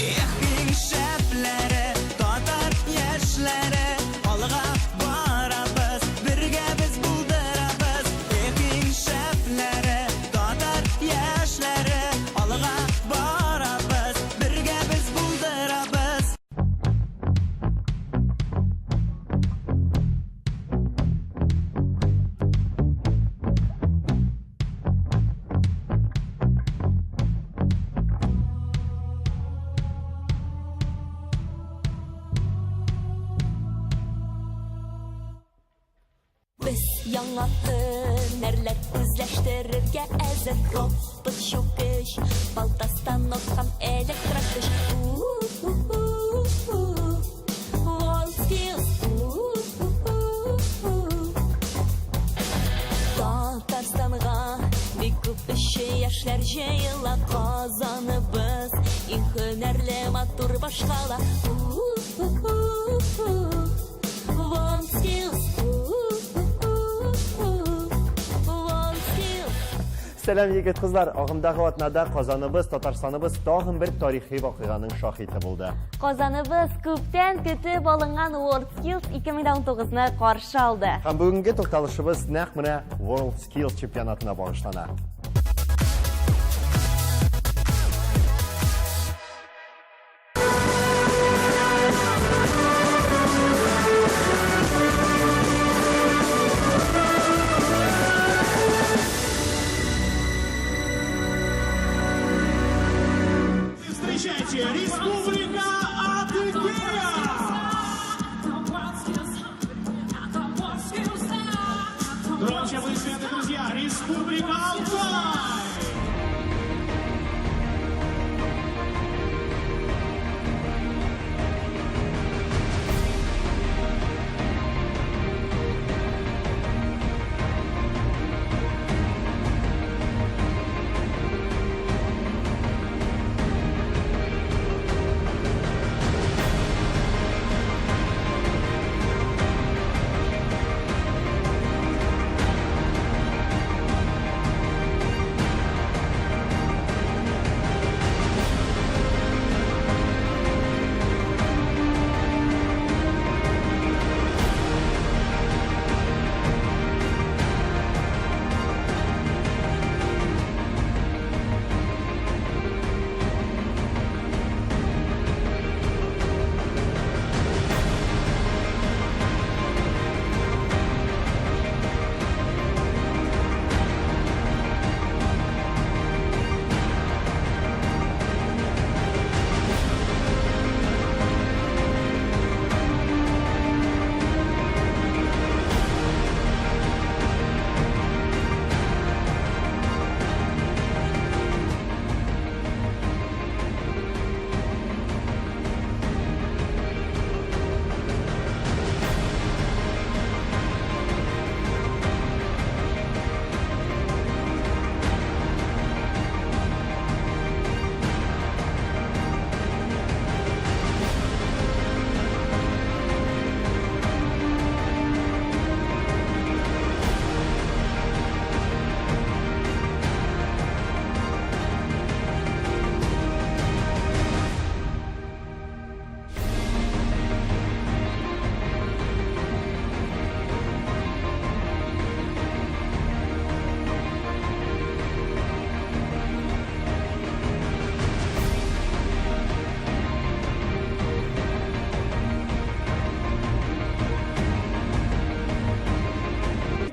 Эх, иң шәпләре, татар яшьләре, алга барабыз, бергә без булдырабыз. Эх, иң шәпләре, татар яшьләре, алга барабыз, бергә без булдырабыз. Без яңа һөнәрләр үзләштерергә әзер. Робот, чүкеч, балта, станок һәм электрокүч. Татарстанга бик күп эшче яшьләр җыела. Казаныбыз иң һөнәрле матур башкала. WorldSkills. WorldSkills. Сәлам, егет кызлар! Агымдагы атнада Казаныбыз, Татарстаныбыз тагын бер тарихи вакыйганың шаһиты булды. Казаныбыз күптән көтеп алынган WorldSkills 2019-ны каршы алды. Һәм бүгенге тукталышыбыз нәкъ менә WorldSkills чемпионатына багышлана. Встречайте, Республика Адыгея! Громче аплодисменты, друзья! Республика Алтай!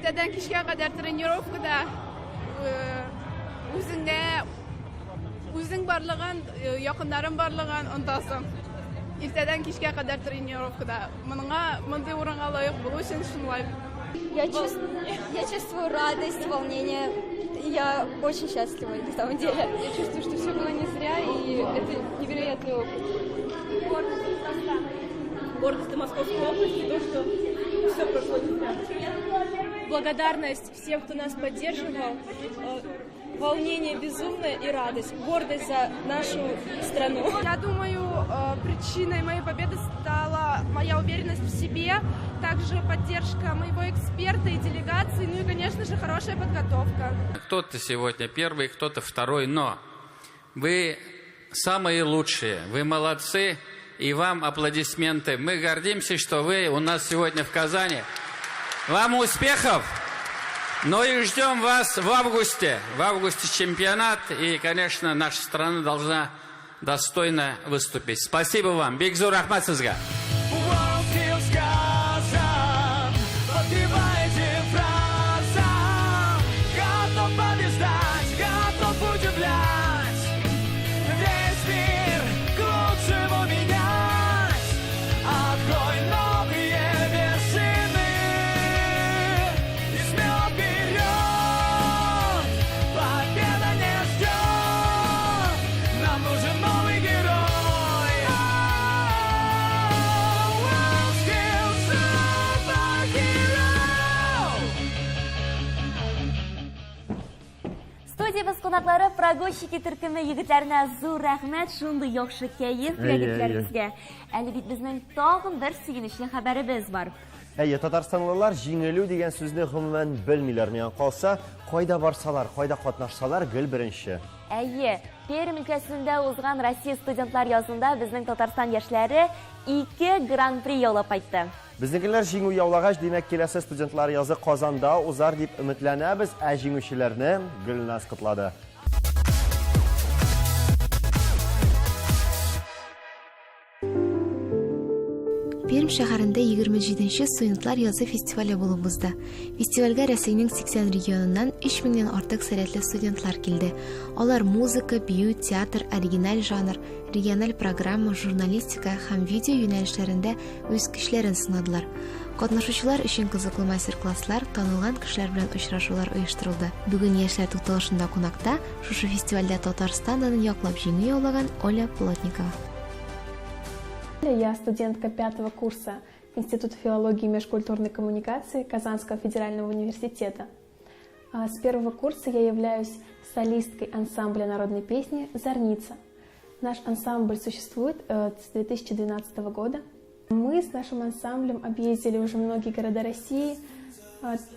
Иртәдән кичкә кадәр тренировкада үзеңә үзең барлыгын, якыннарың барлыгын онытасың. Иртәдән кичкә кадәр тренировкада. Моныңа мондый урынга лаек булу өчен шулай. Я чувствую радость, волнение. Я очень счастлива, на самом деле. Я чувствую, что все было не зря, и это невероятный опыт. Гордость просто. Гордость Московской области, то, что все прошло не зря. Благодарность всем, кто нас поддерживал. Волнение безумное и радость, гордость за нашу страну. Я думаю, причиной моей победы стала моя уверенность в себе, также поддержка моего эксперта и делегации, ну и, конечно же, хорошая подготовка. Кто-то сегодня первый, кто-то второй, но вы самые лучшие. Вы молодцы, и вам аплодисменты. Мы гордимся, что вы у нас сегодня в Казани. Вам успехов! Ну и ждем вас в августе. В августе чемпионат, и, конечно, наша страна должна достойно выступить. Спасибо вам. Бик зур рәхмәт сезгә. WorldSkills Казан, подпевайте фразам. Готов побеждать, готов удивлять. Весь мир к лучшему менять. Открой новые вершины и смело вперед. Победа не ждет. Нам нужен новый герой. WorldSkills Superhero. Студиябез кунаклары Прогонщики төркеме егетләренә зур рәхмәт, шундый яхшы кәеф бүләк иттеләр безгә. Әле бит безнең тагын бер сөенечле хәбәребез бар. Әйе, татарстанлылар җиңелү дигән сүзне гомумән белмиләр. Миңа калса, кайда барсалар, кайда катнашсалар, гел беренче. Әйе, Пермь өлкәсендә узган Россия студентлар язында безнең Татарстан яшьләре ике гран-при яулап кайтты. Безнекеләр җиңү яулагач, димәк, киләсе студентлар язы Казанда узар дип өметләнәбез, ә җиңүчеләрне Гөлназ котлады. Пермь шәһәрендә 27 нче студентлар язы фестивале булып узды. Фестивальгә Рәсәйнең 80 регионыннан 3 меңнән артык сәләтле студентлар килде. Алар музыка, бию, театр, оригиналь жанр, региональ программа, журналистика һәм видео юнәлешләрендә үз көчләрен сынадылар. Катнашучылар өчен кызыклы мастер-класслар, танылган кешеләр белән очрашулар оештырылды. Бүген яшьләр тукталышында кунакта шушы фестивальдә Татарстан данын яклап җиңү яулаган Оля Плотникова. Я студентка пятого курса Института филологии и межкультурной коммуникации Казанского федерального университета. С первого курса я являюсь солисткой ансамбля народной песни «Зарница». Наш ансамбль существует с 2012 года. Мы с нашим ансамблем объездили уже многие города России.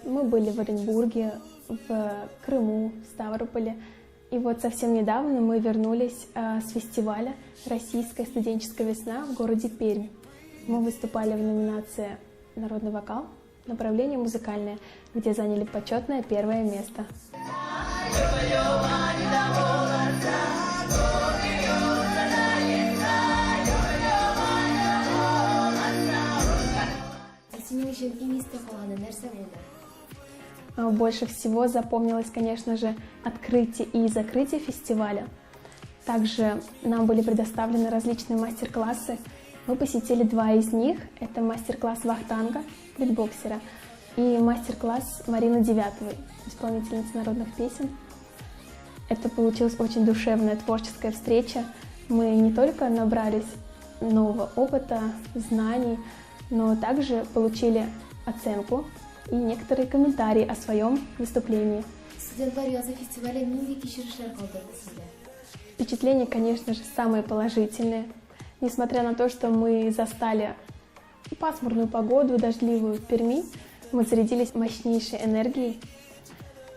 Мы были в Оренбурге, в Крыму, в Ставрополе. И вот совсем недавно мы вернулись с фестиваля «Российская студенческая весна» в городе Пермь. Мы выступали в номинации «Народный вокал», направление «Музыкальное», где заняли почетное первое место. Синең өчен иң истә калганы нәрсә булды? Больше всего запомнилось, конечно же, открытие и закрытие фестиваля. Также нам были предоставлены различные мастер-классы. Мы посетили два из них. Это мастер-класс Вахтанга, битбоксера, и мастер-класс Марины Девятовой, исполнительницы народных песен. Это получилась очень душевная творческая встреча. Мы не только набрались нового опыта, знаний, но также получили оценку и некоторые комментарии о своем выступлении. Студентлар язы фестивале нинди кичерешләр калдырды сездә? Впечатления, конечно же, самые положительные. Несмотря на то, что мы застали пасмурную погоду, дождливую в Перми, мы зарядились мощнейшей энергией.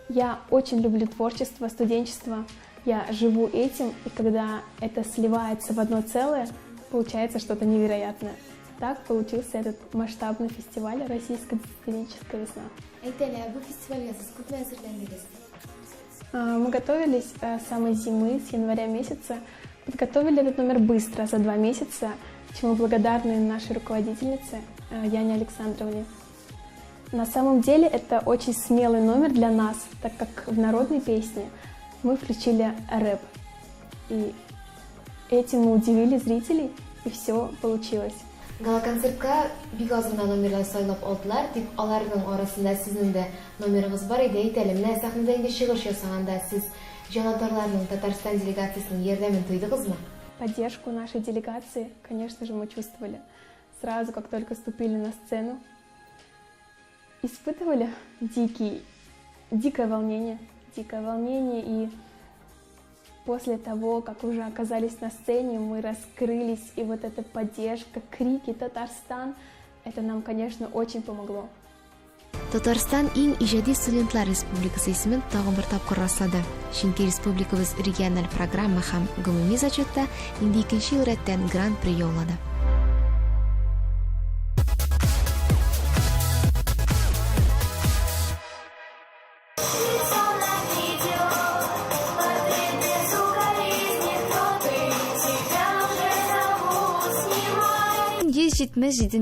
Я очень люблю творчество, студенчество. Я живу этим, и когда это сливается в одно целое, получается что-то невероятное. Так получился этот масштабный фестиваль «Российская студенческая весна». Әйт әле, бу фестивальгә сез күпме әзерләндегез? Мы готовились с самой зимы, с января месяца. Подготовили этот номер быстро, за 2 месяца, чему благодарны нашей руководительнице Яне Александровне. На самом деле это очень смелый номер для нас, так как в народной песне мы включили рэп. И этим мы удивили зрителей, и все получилось. Гала-концертка бик аз гына номерлар сайлап алдылар, тик аларның арасында сезнең дә номерыгыз бар иде. Әйт әле, менә сәхнәдә инде чыгыш ясаганда сез җанатарларның Татарстан делегациясенең ярдәмен тойдыгызмы? Поддержку нашей делегации, конечно же, мы чувствовали. Сразу, как только ступили на сцену, испытывали дикое волнение, и после того, как уже оказались на сцене, мы раскрылись, и вот эта поддержка, крики «Татарстан!» это нам, конечно, очень помогло. Татарстан иң иҗади студентлар республикасы исемен тагын бер тапкыр раслады. Чөнки республикабыз региональ программа һәм гомуми зачетта инде икенче ел рәттән гран-при яулады.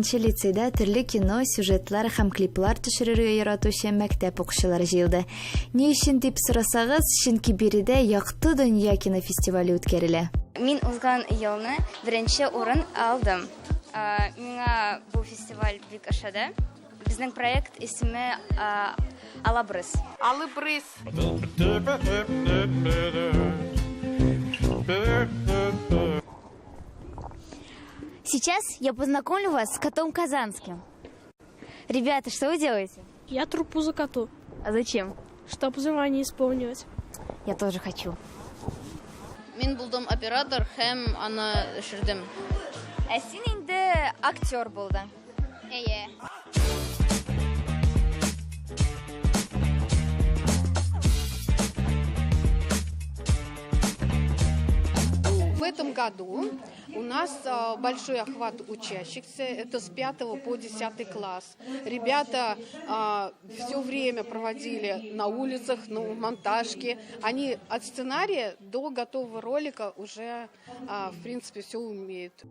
Нче лицейда төрле кино, сюжетлар һәм клиплар төшерергә яратучы мәктәп укучылары җыелды. Ни өчен дип сорасагыз, чөнки биредә Якты дөнья кинофестивале үткәрелә. Мин узган елны беренче урын алдым. Миңа бу фестиваль бик ошады. Безнең проект исеме Алабрыз. Алыбрыз. Сейчас я познакомлю вас с котом казанским. Ребята, что вы делаете? Я трупу за коту. А зачем? Чтоб желание исполнилось. Я тоже хочу. Мин булдым оператор һәм аны төшердем. Ә син инде актер булдың. Әйе. В этом году у нас большой охват учащихся, это с 5 по 10 класс. Ребята все время проводили на улицах, на монтажке. Они от сценария до готового ролика уже, в принципе, все умеют.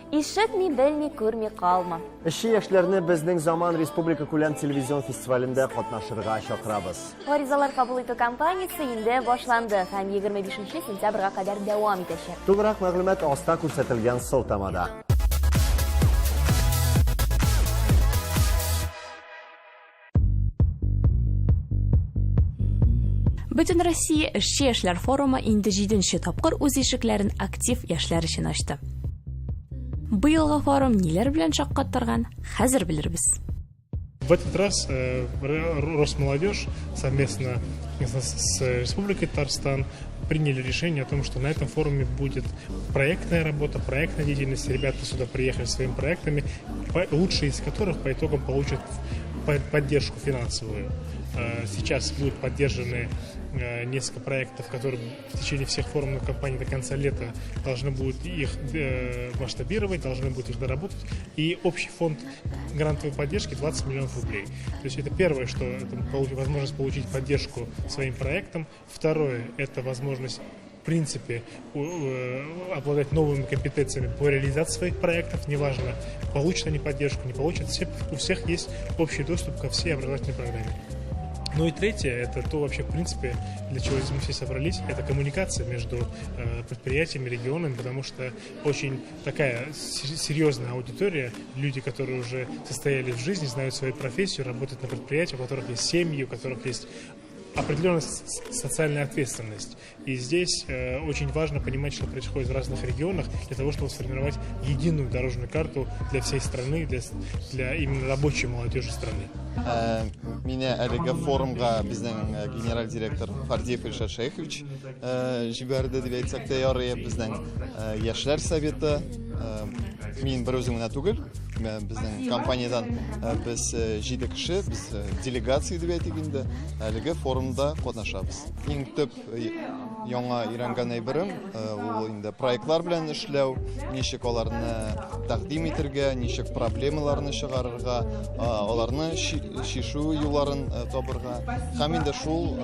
Ишетми, белми, күрми калма. Эшче яшьләрне Безнең заман республика күләм телевизион фестивалендә катнашырга чакырабыз. Гаризалар кабул итү кампаниясе инде башланды һәм 25 сентябрьгә кадәр дәвам итәчәк. Тулырак мәгълүмат аста күрсәтелгән сылтамада. Бөтенроссия эшче яшьләр форумы инде җиденче тапкыр үз ишекләрен актив яшьләр өчен ачты. Быелгы форум ниләр белән шаккаттырган, хәзер белербез. В этот раз э, Росмолодежь совместно с Республикой Татарстан приняли решение о том, что на этом форуме будет проектная работа, проектная деятельность. Ребята сюда приехали своими проектами, лучшие из которых по итогам получат поддержку финансовую. Э, сейчас будут поддержаны э, несколько проектов, которые в течение всех форумных кампаний до конца лета должны будут их э, масштабировать, должны будут их доработать. И общий фонд грантовой поддержки 20 миллионов рублей. То есть это первое, что это возможность получить поддержку своим проектам. Второе – это возможность в принципе обладать новыми компетенциями по реализации своих проектов, неважно, получат они поддержку, не получат, все, у всех есть общий доступ ко всей образовательной программе. Ну и третье, это то вообще, в принципе, для чего здесь мы все собрались, это коммуникация между э, предприятиями, регионами, потому что очень такая серьезная аудитория, люди, которые уже состоялись в жизни, знают свою профессию, работают на предприятиях, у которых есть семьи, у которых есть определенная социальная ответственность. И здесь э, очень важно понимать, что происходит в разных регионах, для того, чтобы сформировать единую дорожную карту для всей страны, для, для именно рабочей молодежи страны. Э, мине әлеге форумга безнең э, генераль директор Фардиев Илшат Шәехович э, җибәрде дип әйтсәк тә ярый. Безнең яшьләр советы мин бер үзем генә түгел, безнең компаниядән без җиде кеше, без делегация дип әйтик инде, әлеге форумда катнашабыз. Иң төп яңа өйрәнгән әйберем ул инде проектлар белән эшләү, ничек аларны тәкъдим итергә, ничек проблемаларны чыгарырга, аларны чишү юлларын табырга һәм инде шул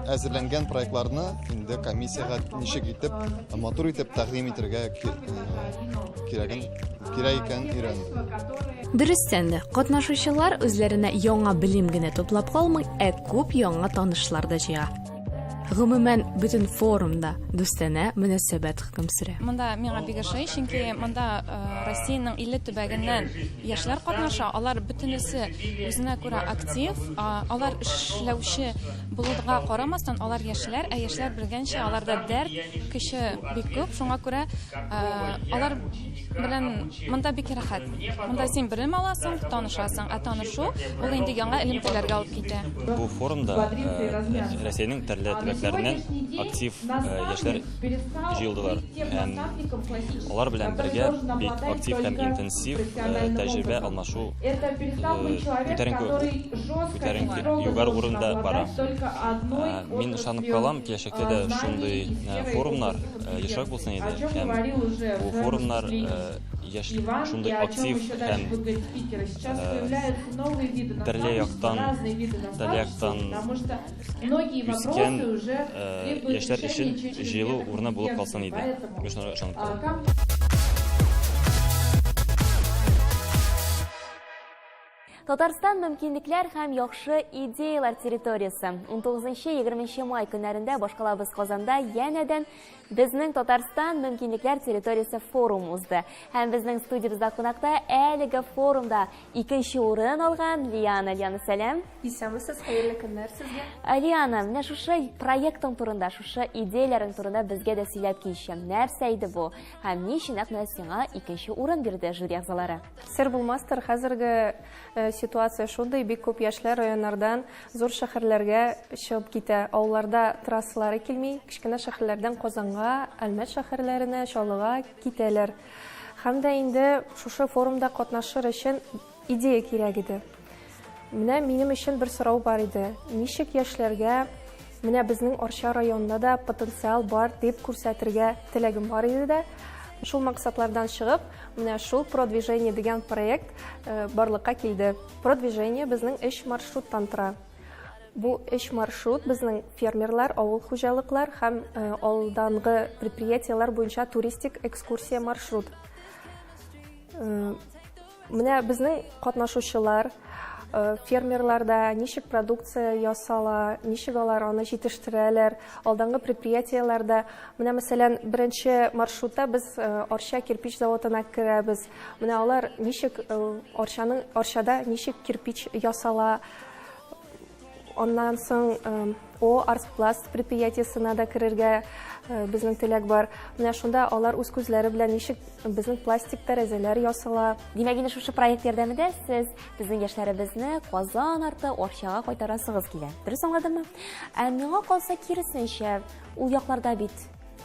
әзерләнгән проектларны инде комиссиягә ничек итеп, матур итеп тәкъдим итергә кирәген кирәк икәнен өйрәндем. Дөрестән дә, катнашучылар үзләренә яңа белем генә туплап калмый, ә күп яңа танышлар да җыя. Гомумән, бөтен форумда дустанә мөнәсәбәт хөкем сөрә. Монда миңа бик ошый, чөнки монда э, Россиянең 50 төбәгеннән яшьләр катнаша. Алар бөтенесе үзенә күрә актив, алар эшләүче булуга карамастан, алар яшьләр, ә яшьләр белгәнчә, аларда дәрт, көче бик күп. Шуңа күрә э, алар белән монда бик рәхәт. Монда син белем аласың, танышасың, ә танышу ул инде яңа элемтәләргә алып китә. Бу форумда э, Рәсәйнең төрле төбәкләре төбәкләреннән актив яшьләр җыелдылар һәм алар белән бергә бик актив һәм интенсив тәҗрибә алмашу күтәренке күтәренке югары урында бара. Мин ышанып калам, киләчәктә дә шундый форумнар ешрак булсын иде һәм бу форумнар яшь шундый актив һәм төрле яктан төрле яктан үскән яшьләр өчен җыелу урыны булып калсын иде. Мин шуңа ышанып калам. Татарстан мөмкинлекләр һәм яхшы идеялар территориясе. 19-20 май көннәрендә башкалабыз Казанда янәдән Безнең Татарстан мөмкинлекләр территориясе форум узды. Һәм безнең студиябездә кунакта әлеге форумда икенче урын алган Лиана. Лиана, сәлам. Исәнмесез, хәерле көннәр сезгә. Лиана, менә шушы проектың турында, шушы идеяләрең турында безгә дә сөйләп килче. Нәрсә иде бу? Һәм ни өчен нәкъ менә сиңа икенче урын бирде жюри әгъзалары? Сер булмастыр, хәзерге ситуация шундый, бик күп яшьләр районнардан зур шәһәрләргә чыгып китә. Авылларда трассалары килми, кечкенә шәһәрләрдән Казанга, Әлмәт шәһәрләренә, Чаллыга китәләр. Һәм дә инде шушы форумда катнашыр өчен идея кирәк иде. Менә минем өчен бер сорау бар иде. Ничек яшьләргә менә безнең Арча районында да потенциал бар дип күрсәтергә теләгем бар иде дә. Шул максатлардан чыгып, менә шул Продвижение дигән проект барлыкка килде. Продвижение безнең өч маршруттан тора. Бу өч маршрут безнең фермерлар, авыл хуҗалыклар һәм алдангы предприятиеләр буенча туристик экскурсия маршрут. Менә безнең катнашучылар, фермерларда ничек продукция ясала, ничек алар аны җитештерәләр, алдангы предприятиеләрдә. Менә, мәсәлән, беренче маршрутта без Арча кирпич заводына керәбез. Менә алар ничек Арчаның Арчада ничек кирпич ясала. Аннан соң О Арспласт предприятиесына да керергә безнең теләк бар. Менә шунда алар үз күзләре белән ничек безнең пластик тәрәзәләр ясала. Димәк, инде шушы проект ярдәмендә сез безнең яшьләребезне Казан арты Арчага кайтарасыгыз килә. Дөрес аңладыммы? Ә миңа калса, киресенчә, ул якларда бит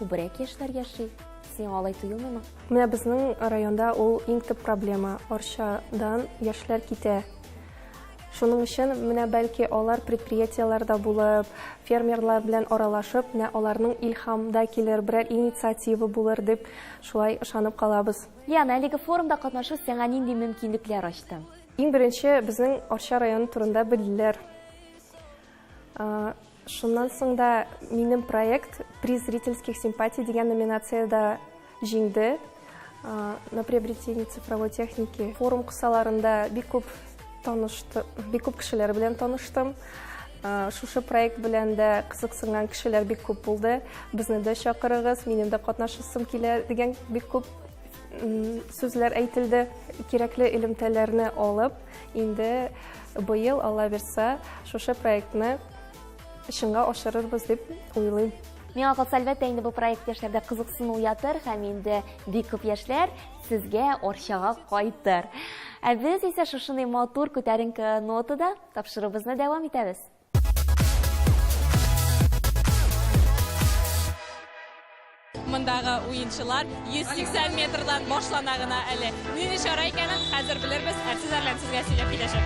күбрәк яшьләр яши. Сиңа алай тоелмыймы? Менә безнең районда ул иң төп проблема. Арчадан яшьләр китә. Шуның өчен менә бәлки алар предприятиеләрдә булып, фермерлар белән аралашып, менә аларның илһам да килер, берәр инициатива булыр дип шулай ышанып калабыз. Лиана, әлеге форумда катнашу сиңа нинди мөмкинлекләр ачты? Иң беренче безнең Арча районы турында белделәр. Шуннан соң да минем проект Приз зрительских симпатий дигән номинациядә җиңде на приобретение цифровой техники. Форум кысаларында бик күп танышты, бик күп кешеләр белән таныштым. Шушы проект белән дә кызыксынган кешеләр бик күп булды. Безне дә чакырыгыз, минем дә катнашасым килә дигән бик күп сүзләр әйтелде. Кирәкле элемтәләрне алып, инде быел, Алла бирса, шушы проектны чынга ашырырбыз дип уйлыйм. Миңа калса, әлбәттә, инде бу проект яшьләрдә кызыксыну уятыр һәм инде бик күп яшьләр сезгә Арчага кайтыр. Ә без исә шушындый матур күтәренке нотада тапшыруыбызны дәвам итәбез. Мондагы уенчылар 180 метрдан башлана гына әле. Нинди чара икәнен хәзер белербез. Әрсез Әрлән сезгә сөйләп китәчәк.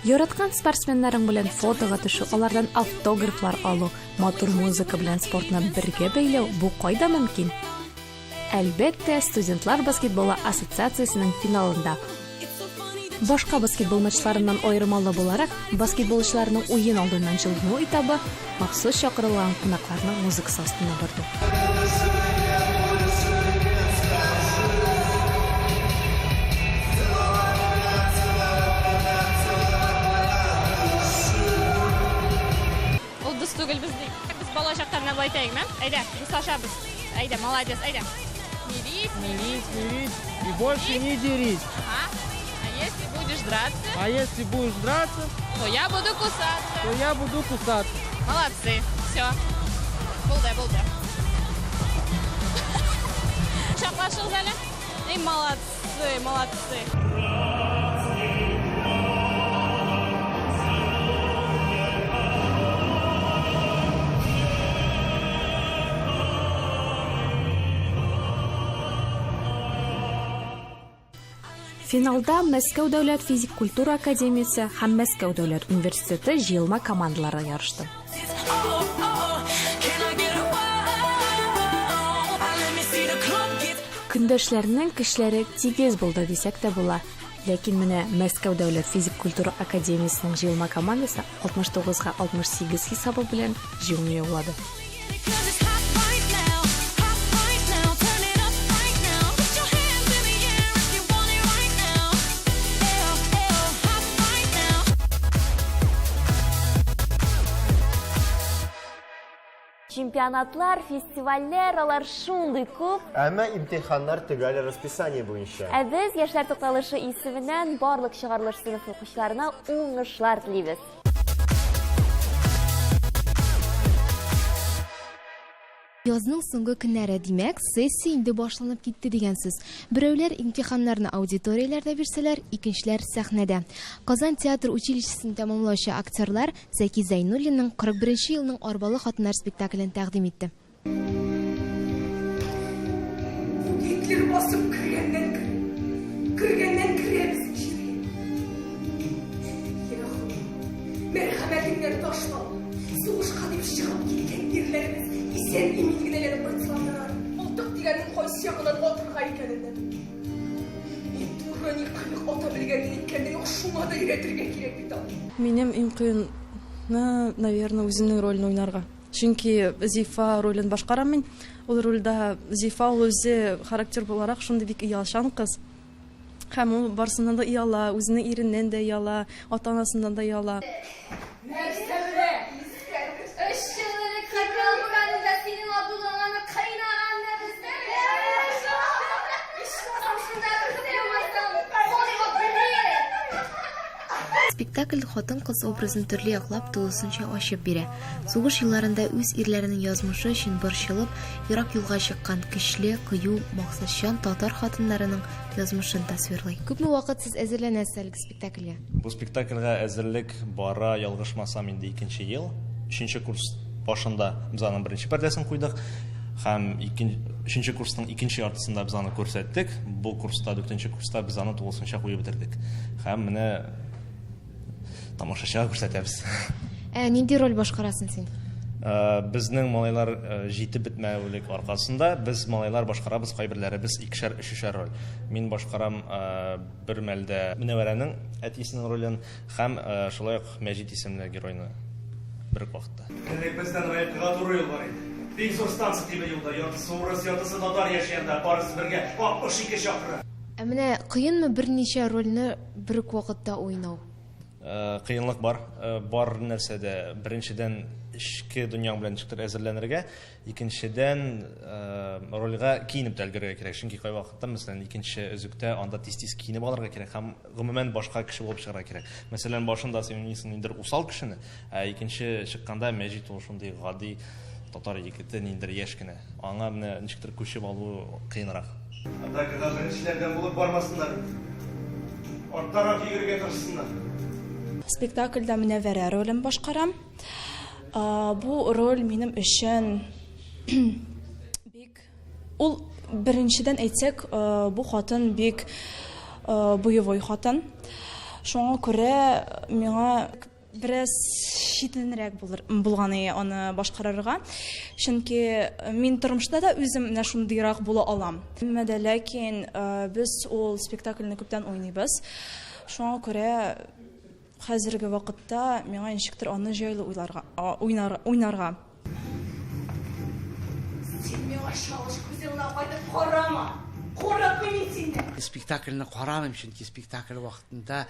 Яраткан спортсменнарың белән фотога төшү, алардан автографлар алу, матур музыка белән спортны бергә бәйләү бу кайда мөмкин? Әлбәттә, студентлар баскетболы ассоциациясенең финалында. Башка баскетбол матчларыннан аермалы буларак, баскетболчыларның уен алдыннан җылыну этабы махсус чакырылган кунакларның музыкасы астында барды. Ул дус түгел без ди. Без бала чакта менә болай итәйекме? Әйдә, дуслашабыз. Әйдә, молодец, әйдә. Мирись. Мирись, мирись и больше не дерись. Ага. А если будешь драться? А если будешь драться? То я буду кусаться. То я буду кусаться. Молодцы. Все. Булды, булды. Кочаклашыгыз әле. Эй, молодцы, молодцы. Финалда Мәскәү дәүләт физик культура академиясе һәм Мәскәү дәүләт университеты җыелма командалары ярышты. Көндәшләрнең көчләре тигез булды дисәк тә була. Ләкин менә Мәскәү дәүләт физик культура академиясенең җыелма командасы 69 га 68 хисабы белән җиңү яулады. Чемпионатлар, фестивальләр, алар шундый күп. Әмма имтиханнар төгәл расписание буенча. Ә без Яшьләр тукталышы исеменнән барлык чыгарылыш сыйныф укучыларына уңышлар телибез. Язның соңгы көннәре, димәк, сессия инде башланып китте дигән сүз. Берәүләр имтиханнарны аудиторияләрдә бирсәләр, икенчеләр сәхнәдә. Казан театр училищесын тәмамлаучы актерлар Зәки Зәйнуллинның 41 нче елның Арбалы хатыннар спектаклен тәкъдим итте. Бу Гитлер басып кергәннән кергәннән керә безнең җиргә. Йә Хода, мәрхәмәтеңнән ташлама. Сугышка дип чыгып киткән ирләребез исән-имин генә әйләнеп кайтсалар ярар. Мылтык дигәннең кайсы ягыннан атырга икәнен дә белмим. Ни туры, ни кыек ата белгәнне ниткәнне юк, шуңа да өйрәтергә кирәк бит аны. Минем иң кыены, наверное, үземнең рольне уйнарга. Чөнки Зифа ролен башкарам мин. Ул рольдә Зифа ул үзе характер буларак шундый бик оялчан кыз. Һәм ул барысыннан да ояла, үзенең иреннән дә ояла, ата-анасыннан да ояла. Нәрсә белә? Өч ел элек Капрал буранында синең абыйлың аны кыйнаган да бездә. Ичмасам шунда бер булмасам, кайгы белер. Спектакль хатын-кыз образын төрле яклап тулысынча ачып бирә. Сугыш елларында үз ирләренең язмышы өчен борчылып, ерак юлга чыккан көчле, кыю, максатчан татар хатыннарының язмышын тасвирлый. Күпме вакыт сез әзерләнәсез әлеге спектакльгә? Бу спектакльгә әзерлек бара, ялгышмасам, инде икенче ел. Өченче курс башында без аның беренче пәрдәсен куйдык һәм өченче курсның икенче яртысында без аны күрсәттек. Бу курста, дүртенче курста без аны тулысынча куеп бетердек. Һәм менә тамашачыга күрсәтәбез. Ә нинди роль башкарасың син? Э, безнең малайлар э, җитеп бетмәүлек аркасында без малайлар башкарабыз кайберләребез икешәр, өчешәр роль. Мин башкарам э, бер мәлдә Мөнәвәрәнең әтисенең ролен һәм шулай ук Мәҗит исемле геройны бер үк вакытта. Элек бездән Раевкага туры юл бар иде. Бик зур станция тимер юлда, яртысы урыс, яртысы татар яши анда, барысы бергә 62 чакрым. Ә менә кыенмы берничә рольне бер үк вакытта уйнау? Кыенлык бар. Бар нәрсәдә. Беренчедән, эчке дөньяң белән ничектер әзерләнергә. Икенчедән, рольгә киенеп тә өлгерергә кирәк. Чөнки кайвакытта, мәсәлән, икенче өзектә анда тиз-тиз киенеп алырга кирәк һәм гомумән башка кеше булып чыгарга кирәк. Мәсәлән, башында син уйныйсың ниндидер усал кешене, ә икенче чыкканда Мәҗит ул шундый гади татар егете, ниндидер яшь кенә. Аңа менә ничектер күчеп алу кыенрак. Атакага беренчеләрдән булып бармасыннар бит. Арттарак йөгерергә тырышсыннар. Спектакльдә Мөнәвәрә ролен башкарам. Бу роль минем өчен бик ул беренчедән әйтсәк, бу хатын бик боевой хатын. Шуңа күрә миңа бераз читенрәк булыр, булган аны башкарырга. Чөнки мин тормышта да үзем менә шундыйрак була алам. Әмма дә ләкин без ул спектакльне күптән уйныйбыз. Шуңа күрә Хәзерге вакытта миңа ничектер аны җайлы уйларга, уйнар, уйнарга. Син миңа чалыш күзең белән кайтып карама! Курыкмыйм мин синнән! Спектакльне карамыйм, чөнки спектакль вакытында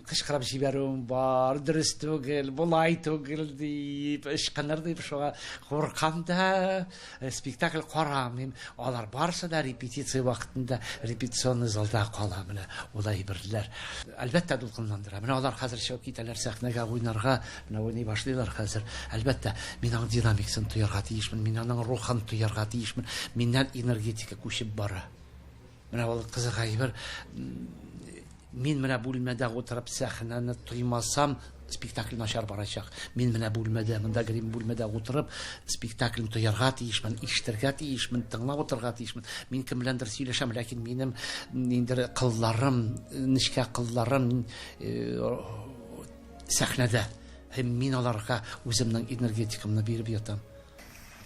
кычкырып җибәрүем бар, дөрес түгел, болай түгел дип, ычкыныр дип шуңа куркам да, Спектакль карамыйм. Алар барысы да репетиция вакытында репетиционный залда кала менә ул әйберләр. Әлбәттә, дулкынландыра. Менә алар хәзер чыгып китәләр сәхнәгә уйнарга, менә уйный башлыйлар хәзер. Әлбәттә, мин аның динамикасын тоярга тиешмен, мин аның рухын тоярга тиешмен. Миннән энергетика күчеп бара. Менә ул кызык әйбер. Мин менә бүлмәдә утырып сәхнәне тоймасам, спектакль начар барачак. Мин менә бүлмәдә, монда грим бүлмәдә утырып, спектакльне тоярга тиешмен, ишетергә тиешмен, тыңлап утырырга тиешмен. Мин кем беләндер сөйләшәм, ләкин минем ниндидер кылларым, нечкә кылларым э, сәхнәдә. Һәм мин аларга үземнең энергетикамны биреп ятам.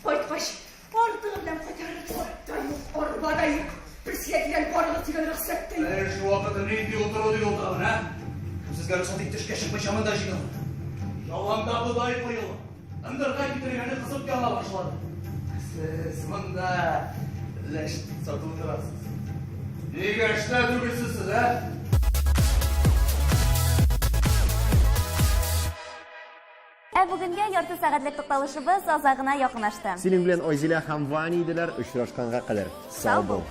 Кайткач, артыгы белән кайтарырбыз. Ат та юк, арба да юк. Безгә дигән барыгыз дигән рөхсәт тә юк. Эш вакыты нинди утыру ди ул тагын, ә? Кем сезгә рөхсәт итте эшкә чыкмыйча монда җыелып? Яланда бодай коела. Ындырга китергәне кызып яна башлады. Ә сез монда ләш сатып утырасыз. Нигә эштә түгелсез сез, ә? Ә бүгенгә ярты сәгатьлек тукталышыбыз азагына якынлашты. Синең белән Айзилә һәм Ваня иделәр. Очрашканга кадәр. Сау бул.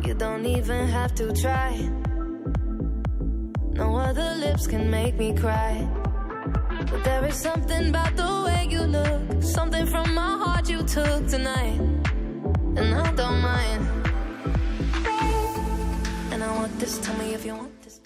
You don't even have to try. No other lips can make me cry. But there is something about the way you look, something from my heart you took tonight. And I don't mind. And I want this, tell me if you want this.